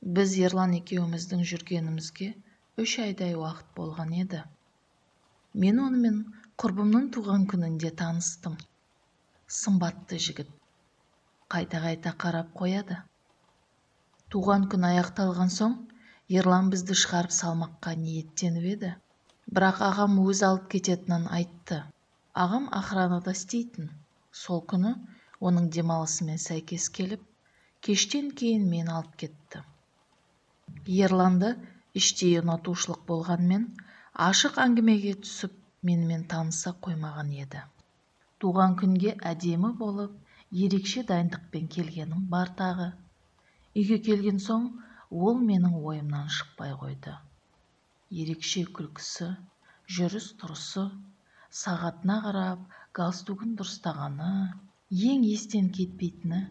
Біз Ерлан екеуміздің жүргенімізге 3 айдай уақыт болған еді. Мен онымен құрбымның туған күнінде таныстым. Сымбатты жігіт. Қайта-қайта қарап қояды. Туған күн аяқталған соң Ерлан бізді шығарып салмаққа ниеттеніп еді. Бірақ ағам өз алып кететінін айтты. Ағам охранада істейтін. Сол күні оның демалысымен сәйкес келіп, кештен кейін мен алып кетті. Ерланды іштей ұнатушылық болғанмен, ашық әңгімеге түсіп, менімен таныса қоймаған еді. Туған күнге әдемі болып, ерекше дайындықпен келгенім бар тағы. Үйге келген соң, ол менің ойымнан шықпай қойды. Ерекше күлкісі, жүріс-тұрысы, сағатына қарап, галстугін дұрыстағаны, ең естен кетпейтіні,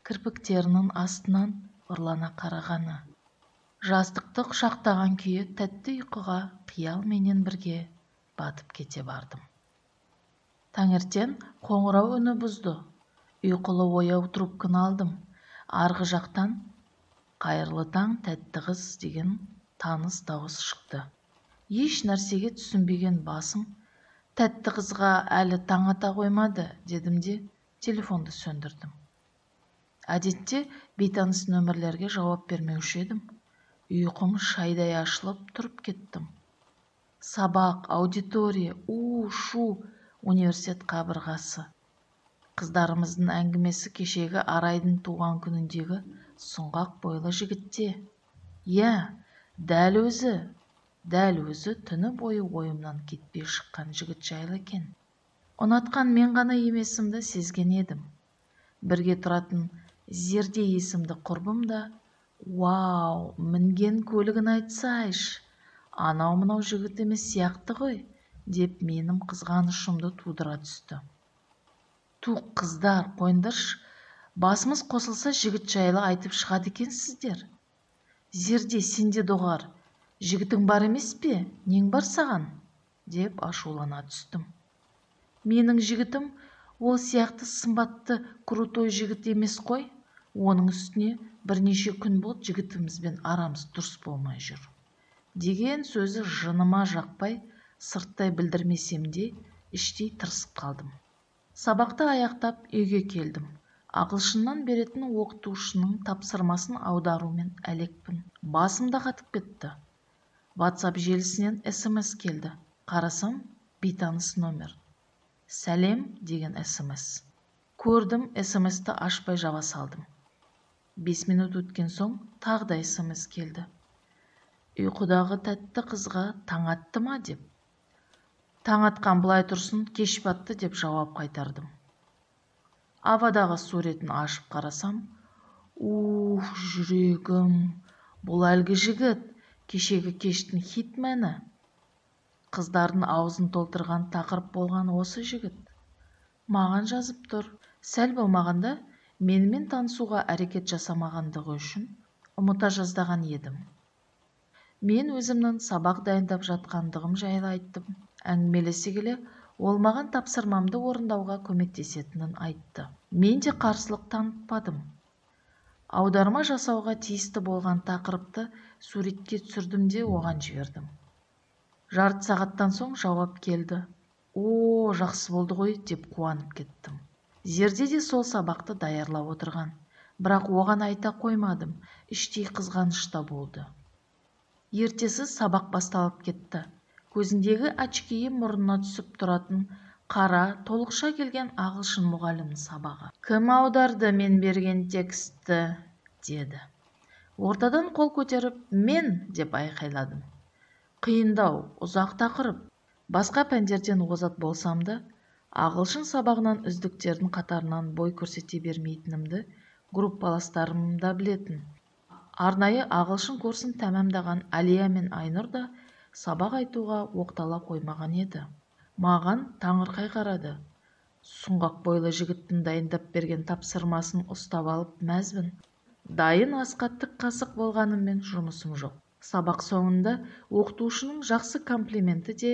кірпіктерінің астынан ұрлана қарағаны. Жастықты құшақтаған күйі тәтті ұйқыға қиял менен бірге батып кете бардым. Таңертең қоңырау үні бұзды. Ұйқылы ояу трубканы алдым. Арғы жақтан қайырлы таң, тәтті қыз деген таныс дауыс шықты. Еш нәрсеге түсінбеген басым, тәтті қызға әлі таң ата қоймады, дедім де телефонды сөндірдім. Әдетте бейтаныс нөмірлерге жауап бермеуші едім. Ұйқым шайдай ашылып тұрып кеттім. Сабақ, аудитория, у-шу, университет қабырғасы. Қыздарымыздың әңгімесі кешегі Арайдың туған күніндегі сұңғақ бойлы жігітте. Иә, дәл өзі, дәл өзі түні бойы ойымнан кетпей шыққан жігіт жайлы екен. Ұнатқан мен ғана емесімді сезген едім. Бірге тұратын Зерде есімді құрбым да, «Вау, мінген көлігін айтсайшы, анау-мынау жігіт емес сияқты ғой», деп менің қызғанышымды тудыра түсті. Ту қыздар, қойыңдаршы, басымыз қосылса жігіт жайлы айтып шығады екенсіздер. Зерде, сенде доғар, жігітің бар емес пе, нең бар саған? Деп ашулана түстім. Менің жігітім ол сияқты сымбатты крутой жігіт емес қой. Оның үстіне бірнеше күн болды жігітімізбен арамыз дұрыс болмай жүр. Деген сөзі жыныма жақпай, сырттай білдірмесем де, іштей тырысып қалдым. Сабақты аяқтап үйге келдім. Ағылшыннан беретін оқытушының тапсырмасын аударумен әлекпін. Басым да қатып кетті. WhatsApp желісінен СМС келді. Қарасам, бейтаныс номер. Сәлем деген СМС. Көрдім, СМС-ті ашпай жаба салдым. 5 минут өткен соң тағы да СМС келді. Ұйқыдағы тәтті қызға таң атты ма деп. Таң атқан былай тұрсын, кеш батты деп жауап қайтардым. Авадағы суретін ашып қарасам, ух, жүрегім, бұл әлгі жігіт, кешегі кештің хитмені. Қыздардың аузын толтырған тақырып болған осы жігіт. Маған жазып тұр, сәл болмағанда менімен танысуға әрекет жасамағандығы үшін ұмыта жаздаған едім. Мен өзімнің сабақ дайындап жатқандығым жайлы айттым. Әңгімелесе келе, ол маған тапсырмамды орындауға көмектесетінін айтты. Мен де қарсылық танытпадым. Аударма жасауға тиісті болған тақырыпты суретке түсірдім де оған жібердім. Жарты сағаттан соң жауап келді. О, жақсы болды ғой деп қуанып кеттім. Зерде де сол сабақты даярлап отырған. Бірақ оған айта қоймадым, іштей қызғанышта болды. Ертесі сабақ басталып кетті. Көзіндегі очкиі мұрнына түсіп тұратын қара, толықша келген ағылшын мұғалімнің сабағы. Кім аударды мен берген текстті? Деді. Ортадан қол көтеріп, мен деп айқайладым. Қиындау, ұзақ тақырып. Басқа пәндерден озат болсам да, ағылшын сабағынан үздіктердің қатарынан бой көрсете бермейтінімді группаластарым да білетін. Арнайы ағылшын курсын тәмамдаған Алия мен Айнұр да сабақ айтуға оқтала қоймаған еді. Маған таңырқай қарады. Сұңғақ бойлы жігіттің дайындап берген тапсырмасын ұстап алып мәзбін. Дайын асқа тік қасық болғаныммен жұмысым жоқ. Сабақ соңында оқытушының жақсы комплименті де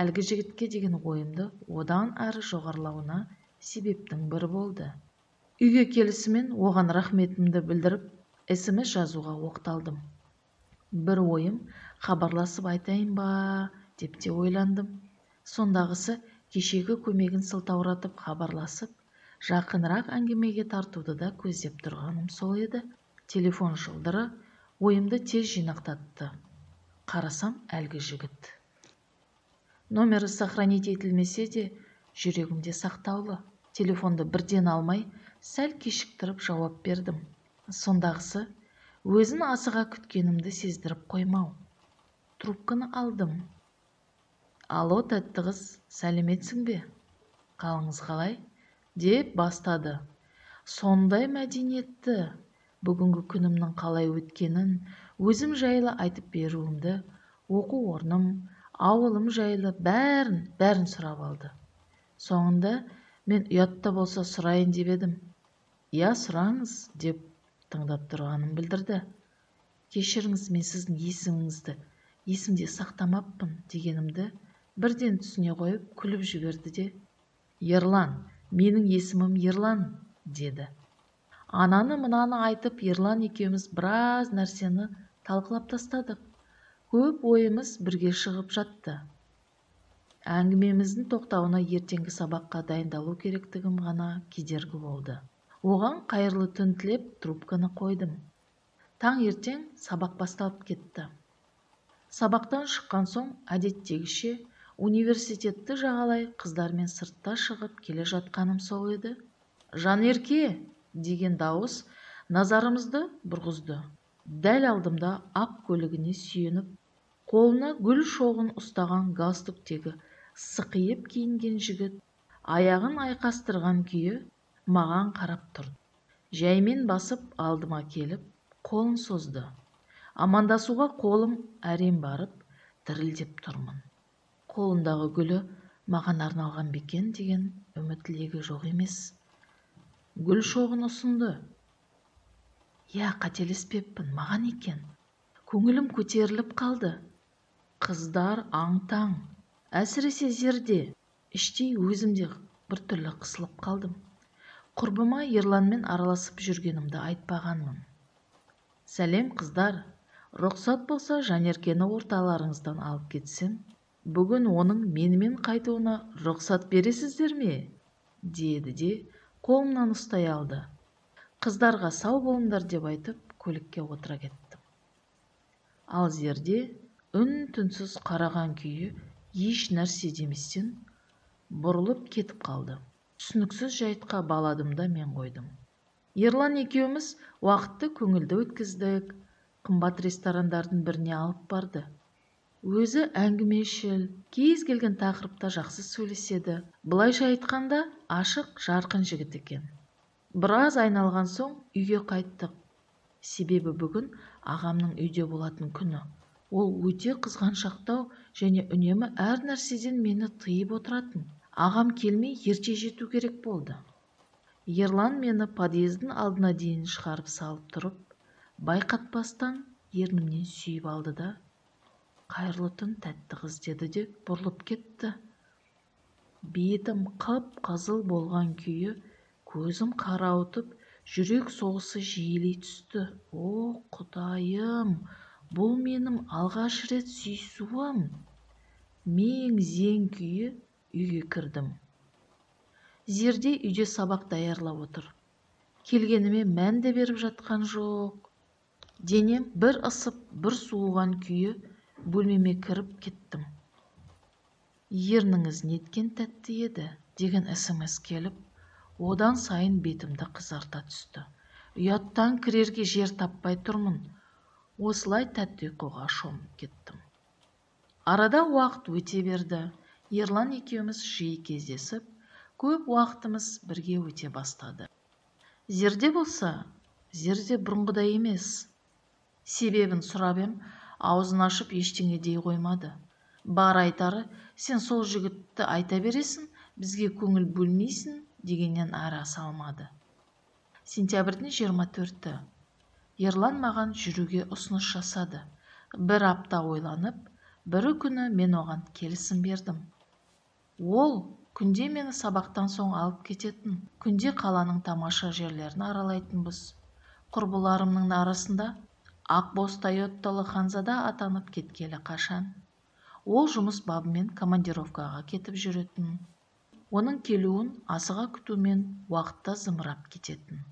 әлгі жігітке деген ойымды одан әрі жоғарылауына себептің бірі болды. Үйге келісімен оған рахметімді білдіріп, СМС жазуға оқталдым. Бір ойым хабарласып айтайын ба деп те ойландым. Сондағысы кешегі көмегін сылтауратып хабарласып, жақынырақ әңгімеге тартуды да көздеп тұрғаным сол еді. Телефон шылдыры ойымды тез жинақтатты. Қарасам, әлгі жігіт. Номері сохранить етілмесе де, жүрегімде сақтаулы. Телефонды бірден алмай, сәл кешіктіріп жауап бердім. Сондағысы өзін асыға күткенімді сездіріп қоймау. Трубканы алдым. Алло, тәтті қыз, сәлеметсің бе? Қалыңыз қалай? Деп бастады. Сондай мәдениетті, бүгінгі күнімнің қалай өткенін, өзім жайлы айтып беруімді, оқу орным, ауылым жайлы бәрін сұрап алды. Соңында мен ұятта болса сұрайын деп едім. Я, сұраңыз, деп тыңдап тұрғанын білдірді. Кешіріңіз, мен сіздің есіміңізді есімде сақтамаппын дегенімді бірден түсіне қойып күліп жіберді де, Ерлан, менің есімім Ерлан, деді. Ананы мынаны айтып, Ерлан екеуміз біраз нәрсені талқылап тастадық. Көп ойымыз бірге шығып жатты. Әңгімеміздің тоқтауына ертеңгі сабаққа дайындалу керектігім ғана кедергі болды. Оған қайырлы түн тілеп трубканы қойдым. Таң ертең сабақ басталып кетті. Сабақтан шыққан соң әдеттегіше университетті жағалай қыздармен сыртта шығып келе жатқаным сол еді. Жанерке деген дауыс назарымызды бұрғызды. Дәл алдымда ақ көлігіне сүйеніп, қолына гүл шоғын ұстаған галстуктегі сықиып киінген жігіт аяғын айқастырған күйі маған қарап тұрды. Жаймен басып алдыма келіп, қолын созды. Амандасуға қолым әрең барып, дірілдеп тұрмын. Қолындағы гүлі маған арналған бекен деген үміт тілегі жоқ емес. Гүл шоғын ұсынды. Я, қателеспеппін, маған екен. Көңілім көтеріліп қалды. Қыздар аң-таң, әсіресе Зерде. Іштей өзім де біртүрлі қысылып қалдым. Құрбыма Ерланмен араласып жүргенімді айтпағанмын. Сәлем, қыздар, рұқсат болса Жанеркені орталарыңыздан алып кетсем, бүгін оның менімен қайтуына рұқсат бересіздер ме? Деді де қолымнан ұстай алды. Қыздарға сау болыңдар деп айтып, көлікке отыра кеттім. Ал Зерде үн-түнсіз қараған күйі еш нәрсе деместен бұрылып кетіп қалды. Түсініксіз жайтқа баладым да мен қойдым. Ерлан екеуміз уақытты көңілді өткіздік, қымбат ресторандардың біріне алып барды. Өзі әңгімешіл, кез келген тақырыпта жақсы сөйлеседі. Былайша айтқанда, ашық, жарқын жігіт екен. Біраз айналған соң үйге қайттық. Себебі бүгін ағамның үйде болатын күні. Ол өте қызғаншақтау және үнемі әр нәрседен мені тыйып отыратын. Ағам келмей ерте жету керек болды. Ерлан мені подъездің алдына дейін шығарып салып тұрып, байқатпастан ернімнен сүйіп алды да, қайырлы түн, тәтті қыз деді де бұрылып кетті. Бетім қып-қызыл болған күйі, көзім қарауытып, жүрек соғысы жиілей түсті. О, Құдайым, бұл менің алғаш рет сүйісуім. Мең-зең күйі үйге кірдім. Зерде үйде сабақ даярлап отыр. Келгеніме мән де беріп жатқан жоқ. Денем бір ысып, бір суыған күйі бөлмеме кіріп кеттім. Ерніңіз неткен тәтті еді деген СМС келіп, одан сайын бетімді қызарта түсті. Ұяттан кірерге жер таппай тұрмын. Осылай тәтті ұйқыға шомып кеттім. Арада уақыт өте берді. Ерлан екеуміз жиі кездесіп, көп уақытымыз бірге өте бастады. Зерде болса, Зерде бұрынғыдай емес. Себебін сұрап ем, аузын ашып ештеңе дей қоймады. Бар айтары, сен сол жігітті айта бересің, бізге көңіл бөлмейсің дегеннен ары аса алмады. Сентябрьдің 24-і. Ерлан маған жүруге ұсыныс жасады. Бір апта ойланып, бірі күні мен оған келісім бердім. Ол күнде мені сабақтан соң алып кететін, күнде қаланың тамаша жерлерін аралайтынбыз. Құрбыларымның арасында ақбоз Тойоталы ханзада атанып кеткелі қашан. Ол жұмыс бабымен командировкаға кетіп жүретін. Оның келуін асыға күтумен уақытта зымырап кететін.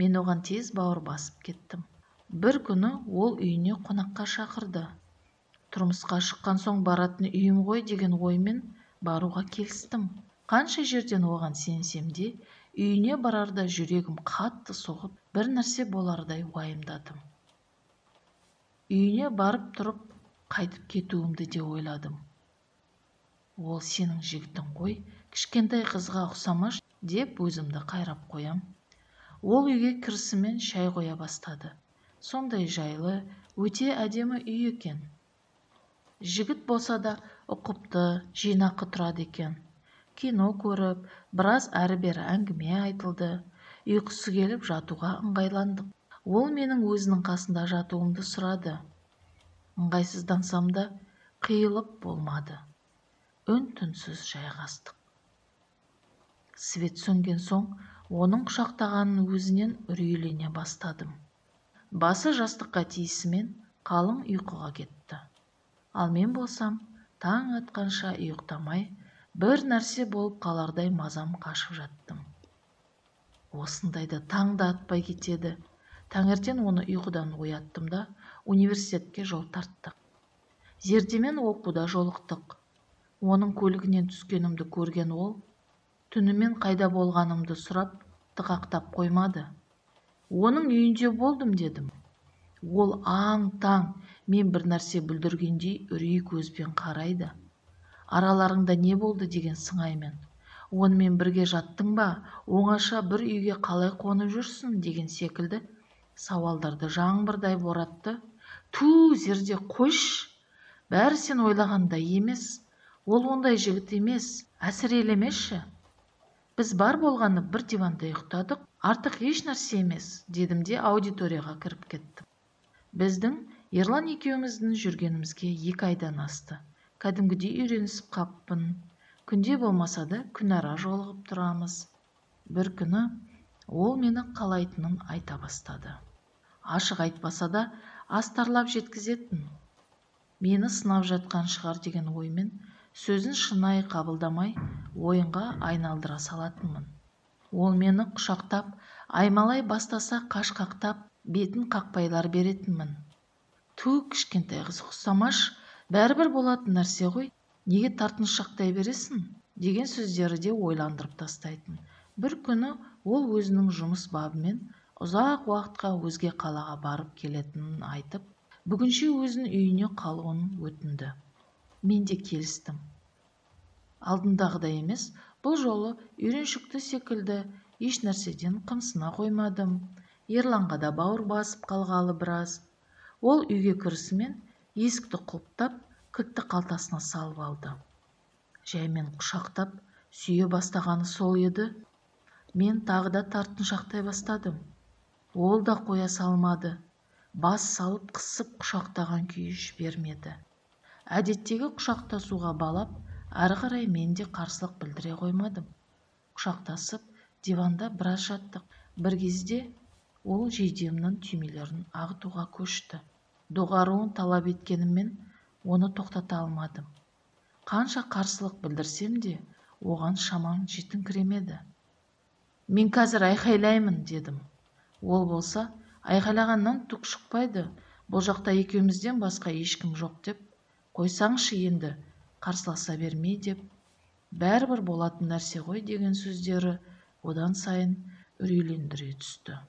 Мен оған тез бауыр басып кеттім. Бір күні ол үйіне қонаққа шақырды. Тұрмысқа шыққан соң баратын үйім ғой деген оймен баруға келістім. Қанша жерден оған сенсем де, үйіне барарда жүрегім қатты соғып, бір нәрсе болардай уайымдадым. Үйіне барып тұрып, қайтып кетуімді де ойладым. Ол сенің жігітің ғой, кішкентай қызға ұқсамаш деп өзімді қайрап қоям. Ол үйге кірісімен шай қоя бастады. Сондай жайлы, өте әдемі үй екен. Жігіт болса да ұқыпты, жинақы тұрады екен. Кино көріп, біраз әрі-бері әңгіме айтылды. Ұйқысы келіп жатуға ыңғайландық. Ол менің өзінің қасында жатуымды сұрады. Ыңғайсыздансам да қиылып болмады. Үн-түнсіз жайғастық. Свет сөнген соң, оның құшақтағанын өзінен үрейлене бастадым. Басы жастыққа тиісімен қалың ұйқыға кетті. Ал мен болсам, таң атқанша ұйықтамай, бір нәрсе болып қалардай мазам қашып жаттым. Осындайда таң да атпай кетеді. Таңертең оны ұйқыдан ояттым да, университетке жол тарттық. Зердемен оқуда жолықтық. Оның көлігінен түскенімді көрген ол, түнімен қайда болғанымды сұрап, тықақтап қоймады. Оның үйінде болдым дедім. Ол аң-таң, мен бір нәрсе бүлдіргендей үрей көзбен қарайды. Араларыңда не болды деген сыңаймен. Онымен бірге жаттың ба, оңаша бір үйге қалай қонып жүрсің деген секілді сауалдарды жаңбырдай боратты. Ту, Зерде, қойшы, бәрі сен ойлағандай емес. Ол ондай жігіт емес, әсірелемеші. Біз бар болғаны бір диванда ұйықтадық, артық еш нәрсе емес, дедім де аудиторияға кіріп кеттім. Біздің Ерлан екеуміздің жүргенімізге 2 айдан асты. Кәдімгідей үйренісіп қаппын. Күнде болмаса да күнара жолығып тұрамыз. Бір күні ол мені қалайтынын айта бастады. Ашық айтпаса да астарлап жеткізетін. Мені сынап жатқан шығар деген оймен сөзін шынайы қабылдамай ойынға айналдыра салатынмын. Ол мені құшақтап, аймалай бастаса қашқақтап, бетін қақпайлар беретінмін. Ту, кішкентай қыз ұқсамаш, бәрібір болатын нәрсе ғой, неге тартыншақтай бересің деген сөздері де ойландырып тастайтын. Бір күні ол өзінің жұмыс бабымен ұзақ уақытқа өзге қалаға барып келетінін айтып, бүгінше өзінің үйіне қалуын өтінді. Мен де келістім. Алдындағыдай емес, бұл жолы үйреншікті секілді еш нәрседен қымсына қоймадым. Ерланға да бауыр басып қалғалы біраз. Ол үйге кірісімен есікті құлыптап, кілтті қалтасына салып алды. Жаймен құшақтап, сүйе бастағаны сол еді. Мен тағы да тартыншақтай бастадым. Ол да қоя салмады. Бас салып қысып құшақтаған күйі жібермеді. Әдеттегі құшақтасуға балап, әрі қарай мен де қарсылық білдіре қоймадым. Құшақтасып, диванда біраз жаттық. Бір кезде ол жейдемнің түймелерін ағытуға көшті. Доғаруын талап еткеніммен оны тоқтата алмадым. Қанша қарсылық білдірсем де, оған шамам жетіңкіремеді. Мен қазір айқайлаймын, дедім. Ол болса, айқайлағаннан түк шықпайды, бұл жақта екеумізден басқа ешкім жоқ деп, қойсаңшы енді, қарсыласа бермей деп, бәрібір болатын нәрсе ғой деген сөздері одан сайын үрейлендіре түсті.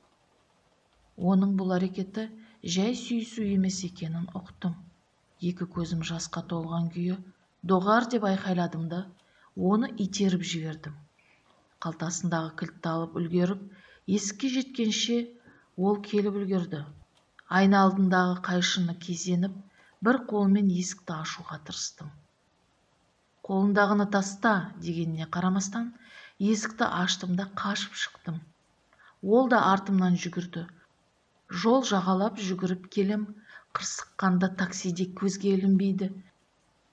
Оның бұл әрекеті жай сүйісу емес екенін ұқтым. Екі көзім жасқа толған күйі доғар деп айқайладым да, оны итеріп жібердім. Қалтасындағы кілтті алып үлгеріп, есікке жеткенше ол келіп үлгерді. Айна алдындағы қайшыны кезеніп, бір қолымен есікті ашуға тырыстым. Қолындағыны таста дегеніне қарамастан, есікті аштым да қашып шықтым. Ол да артымнан жүгірді. Жол жағалап жүгіріп келем, қырсыққанда таксиде көзге ілінбейді.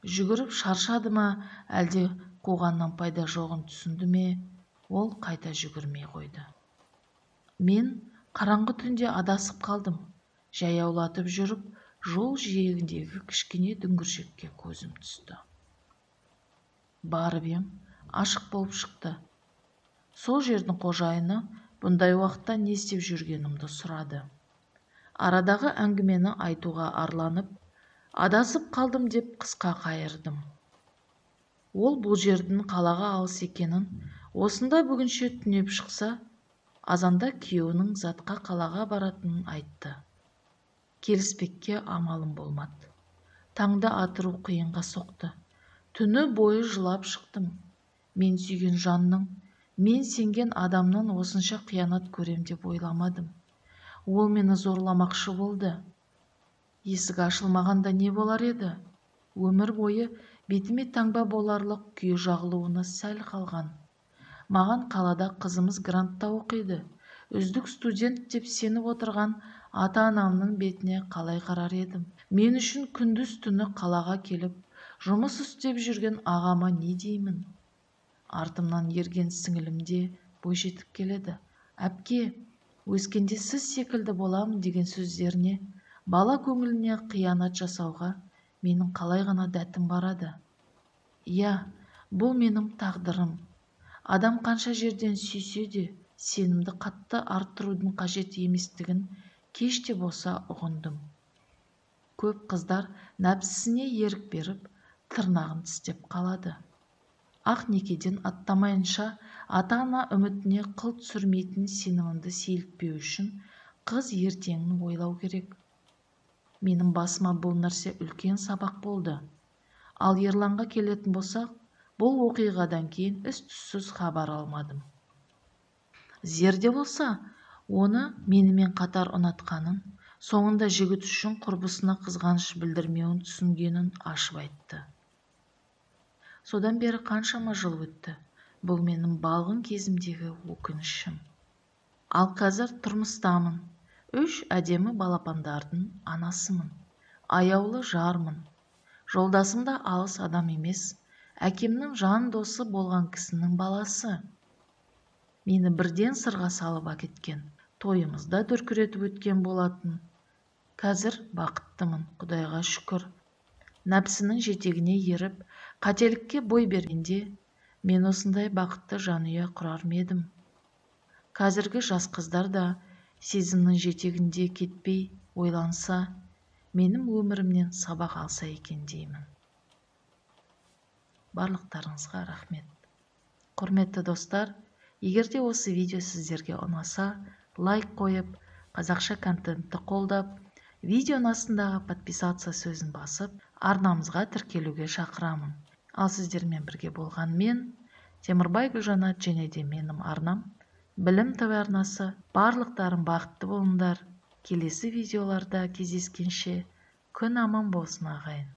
Жүгіріп шаршады ма, әлде қуғаннан пайда жоғын түсінді ме, ол қайта жүгірмей қойды. Мен Қараңғы түнде адасып қалдым. Жаяулатып жүріп, жол жиегіндегі кішкене дүңгіршекке көзім түсті. Барып ем, ашық болып шықты. Сол жердің қожайыны бұндай уақытта не істеп жүргенімді сұрады. Арадағы әңгімені айтуға арланып, адасып қалдым деп қысқа қайырдым. Ол бұл жердің қалаға алыс екенін, осында бүгінше түнеп шықса, азанда күйеуінің затқа қалаға баратынын айтты. Келіспекке амалым болмады. Таңды атыру қиынға соқты. Түні бойы жылап шықтым. Мен сүйген жанның, мен сенген адамнан осынша қиянат көрем деп ойламадым. Ол мені зорламақшы болды. Есік ашылмағанда не болар еді? Өмір бойы бетіме таңба боларлық күйе жағылуына сәл қалған. Маған қалада қызымыз грантта оқиды. Үздік студент деп сеніп отырған ата-анамның бетіне қалай қарар едім? Мен үшін күндіз түні қалаға келіп, жұмыс істеп жүрген ағама не деймін? Артымнан ерген сіңілім де бойжетіп келеді. Әпке, өскенде сіз секілді боламын деген сөздеріне бала көңіліне қиянат жасауға менің қалай ғана дәтім барады? Иә, бұл менің тағдырым. Адам қанша жерден сүйсе де, сенімді қатты арттырудың қажет еместігін кеш те болса ұғындым. Көп қыздар нәпсісіне ерік беріп, тырнағын тістеп қалады. Ақ некеден аттамайынша ата-ана үмітіне қыл түсірмейтін сенімімді сейілтпеу үшін қыз ертеңін ойлау керек. Менің басыма бұл нәрсе үлкен сабақ болды. Ал Ерланға келетін болсақ, бұл оқиғадан кейін із-түссіз хабар алмадым. Зерде болса, оны менімен қатар ұнатқанын, соңында жігіт үшін құрбысына қызғаныш білдірмеуін түсінгенін ашып айтты. Содан бері қаншама жыл өтті. Бұл менің балғын кезімдегі өкінішім. Ал қазір тұрмыстамын. 3 әдемі балапандардың анасымын. Аяулы жармын. Жолдасым да алыс адам емес, әкемнің жан досы болған кісінің баласы. Мені бірден сырға салып әкеткен, тойымызда дүркіретіп өткен болатын. Қазір бақыттымын, Құдайға шүкір. Нәпсінің жетегіне еріп, қателікке бой бергенде, мен осындай бақытты жанұя құрар ма едім? Қазіргі жас қыздар да сезімнің жетегінде кетпей ойланса, менің өмірімнен сабақ алса екен деймін. Барлықтарыңызға рахмет. Құрметті достар, егер де осы видео сіздерге ұнаса, лайк қойып, қазақша контентті қолдап, видеоның астындағы подписаться сөзін басып, арнамызға тіркелуге шақырамын. Ал сіздермен бірге болған мен, Темірбай Гүлжанат және де менің арнам, Білім ТВ арнасы. Барлықтарың бақытты болыңдар. Келесі видеоларда кездескенше күн аман болсын ағайын.